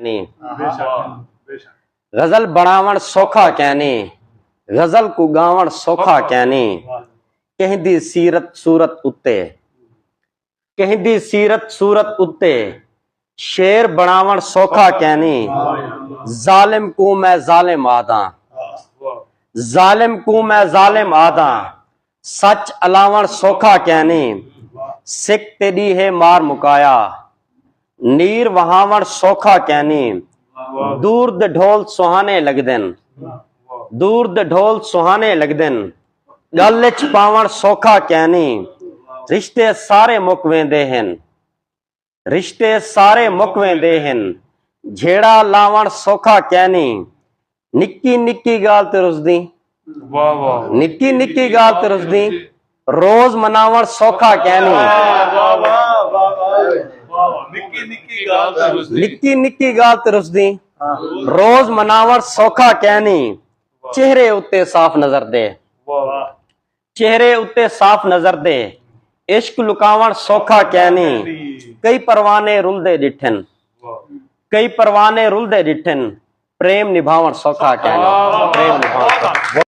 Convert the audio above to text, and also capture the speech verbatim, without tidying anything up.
کینی۔ غزل بݨاوݨ سوکھا کینی، غزل کوں ڳاوݨ سوکھا کینی۔ کہیں دی سیرت صورت اتے، کہیں دی سیرت صورت اتے شعر بݨاوݨ سوکھا کینی۔ ظالم کوں میں ظالم آہداں، ظالم کوں میں ظالم آہداں، سچ الاوݨ سوکھا کینی۔ سک تے ݙیہے مار مکایا، نیر وہاوݨ سوکھا کینی۔ دور دے ڈھول سہانے لڳدن، دور دے ڈھول سہانے لڳدن، ڳل اچ پاوݨ سوکھا کینی۔ رشتے سارے مک ویندے ہن، رشتے سارے مک ویندے ہن، جھیڑا لاوݨ سوکھا کینی۔ نکی نکی ڳالھ تے رسدیں، واہ واہ۔ نکی نکی ڳالھ تے رسدیں، روز مناوݨ سوکھا کینی۔ واہ واہ، واہ واہ، واہ واہ۔ نکی نکی ڳالھ تے رسدیں۔ نکی نکی ڳالھ تے رسدیں، روز مناوݨ سوکھا کینی۔ چہرے اتے صاف نظر دے، واہ واہ۔ چہرے اتے صاف نظر دے، عشق لکاوݨ سوکھا کینی۔ کئی پروانے رلدے ݙٹھن، واہ۔ کئی پروانے رلدے ݙٹھن، پریم نبھاوݨ سوکھا کینی۔ واہ واہ۔ پریم نبھاوݨ